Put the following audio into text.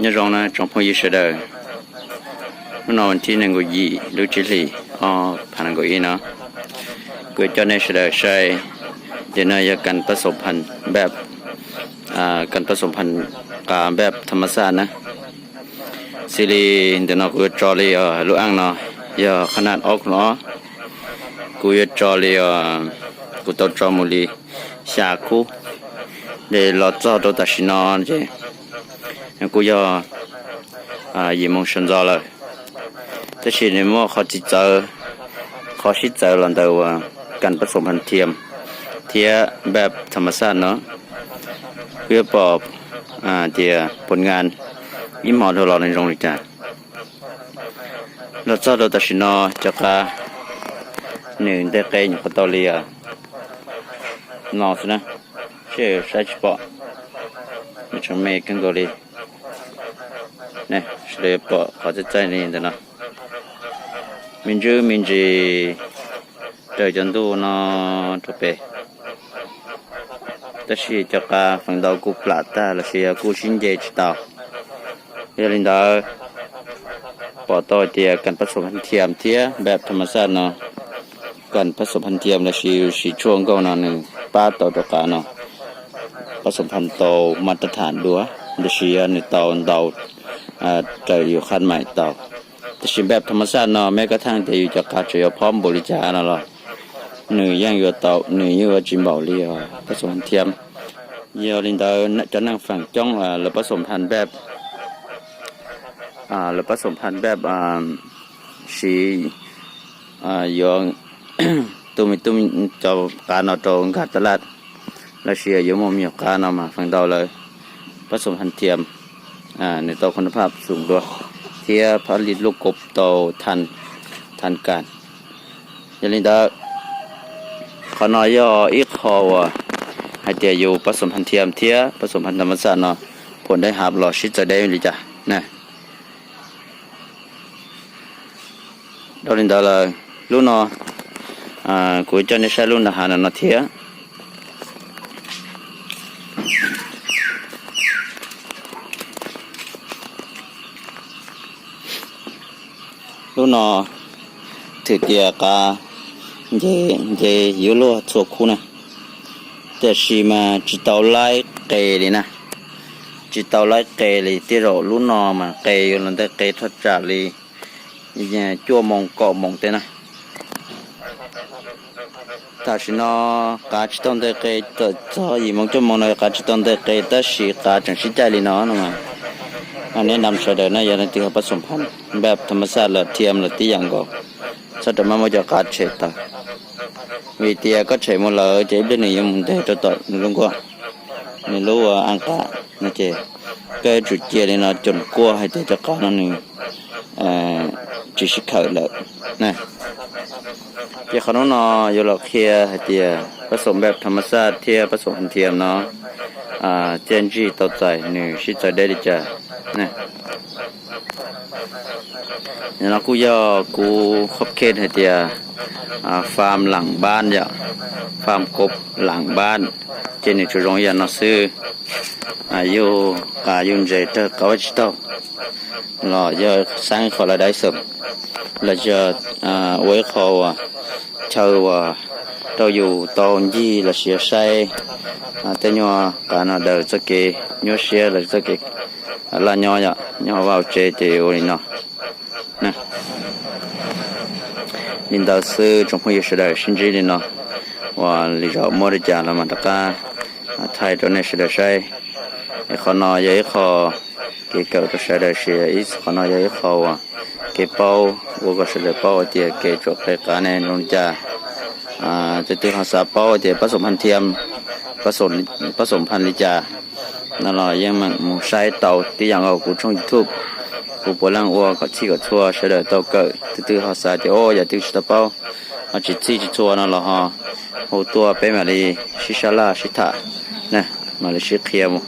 Nyob zoo na tsoom phooj ywg sawv daws, hnub no vas thib nees nkaum yim lub tsib hlis ob phav nees nkaum ib no, kuv yuav coj nej sawv daws saib, ntawm no yog kas pab xoom phan npaj, kas pab xoom phan, qas npaj tham mas xaj na. Xws li ntawm no kuv yuav tso li lub eej no yog qhab naj ob kun ob, kuv yuav tso li, kuv tau tso mus li xya kub, ces los txog rau tam sim no ces kuj yog yim moos sawv ntxov lawm, tab sis nws muaj qhov txi txawv, qhov sib txawv los ntawm uas kas pab xoom phan thiam thiab npaj tham mas xaj no, kuv yuav pom tias pos ngas ib hmo dhau los nws zoo li cas. Los txog rau tam sim no cov qas nws nteg qe nyuam qhuav tau li no xwb na, seb saib tsis pom, nws tseem me kawg nkaus li. Sawv daws pom qhov txaij txaij li ntawm no, me ntsis me ntsis raws cov ntuj no rau pem, tab sis cov qas feem ntau kuj plam tag los sis yog kuj sib nce tsis tau. Yog li ntawd, pom tau hais tias kas pab xoom phan thiam thiab npaj tham mas xaj no, kas pab xoom phan thiam los sis siv tshuaj nkauj no nws pab tau rau qas no pab xoom phan tau mas rau tham dua, los sis yog nws tau ntau raws yus khab mais tau. Tab sis npaj tham mas xaj no meb koj theej tias yus cov qas tseem yuav phob npaum li cas no los nws yeej yuav tau, nws yeej yuav tsis npaum li pab xoom phan thiam. Yog li ntawd cov neeg feem coob lawv pab xoom phan npaj, lawv pab xoom phan npaj siv yuav tu me tub cov qas no rau nkag tab laj, los sis yuav muaj me nyuam qas no mas feem ntau lawv pab xoom phan thiam, nws tau khon phaj xoom dua thiab phaj li lub kob tau than kas. Yog li ntawd, qhov no yog ib qho uas hais tias yus pab xoom phan thiam thiab pab xoom phan tham mas xaj no phuam dej hav los sib txawv deb li cas na. Dhau li ntawd lawm, lub no kuv coj nej saib lub nram hav no no thiab. Lub no thwm tias qas nce, nce yuav luag txhua khub na, tiam sis mas tsis tau laib qe li na, tsis tau laib qe li. Tej zaum lub no mas qe yuav los ntawm qe thaj tsam li cuaj moos kaum moos tej na. Tam sim no qas tsis tau ntawm qe, txog yim moos cuaj moos no qas tsis tau ntawm qe tab sis qas tseem sib caij li no no mas, nej nam sawv daws na yog leej twg ho pab xoom phan npaj tham mas xaj los thiam los tib yam nkaus, txhob rawm maj muab cov qas tshem tawm, vim tias koj tshem mus lawm ces ib pliag nws yuav mus nteg rau tom nws lub nkuaj, nws lub a qas no ces koj yuav tsum cia li no coom kuaj hais tias cov qas no nws tsis sib khawm lawm. Ces qhov hnub no yuav los qhia hais tias pab xoom npaj tham mas xaj thiab pab xoom phan thiam no txiaj ntsig tau txais nws sib txawv deb li cas. Yog no kuj yog kuv khob khe hais tias fam lam npab yom, fam kob lam npab, ces nws tsuas zoo yam no xwb. Yug qas yug ntses raws qab vaj tsib taug los yog xeeb qhov lawv dai xeem, los yog ua ib qho uas chaw uas rau yus tau ncig los sis saib tej nyuag qas no daws txoj kev nyuaj siab los txoj kev laj nyob yom, nyob hauv vaj hauv tsev ces ua li no. Li ntawd xwb tsoom phooj ywg sawv daws sib ntsib li no, uas lwm zaus muaj li cas los mam rov qab thaij rau nej sawv daws saib. Es qhov no yog ib qho kev kawm rau sawv daws siv, ib qhov no yog ib qho uas kev paub ua kom sawv daws paub hais tias kev tsuam qe qas ne zoo li cas. Tus twg ho xav paub tias pab xoom phan thiam, pab xoom phan li cas no los yeej meem mus saib tau tib yam nkaus kuv tshooj YouTube. Kuv puav leej ua kom txhij kom txhua sawv daws tau kawm. Tus twg ho xav tias o yam twg tsis tau paub, ho tsis txhij tsis txhua no los ho hu tuaj peb mam li sib sab laj sib tham, mam li sib qhia mus.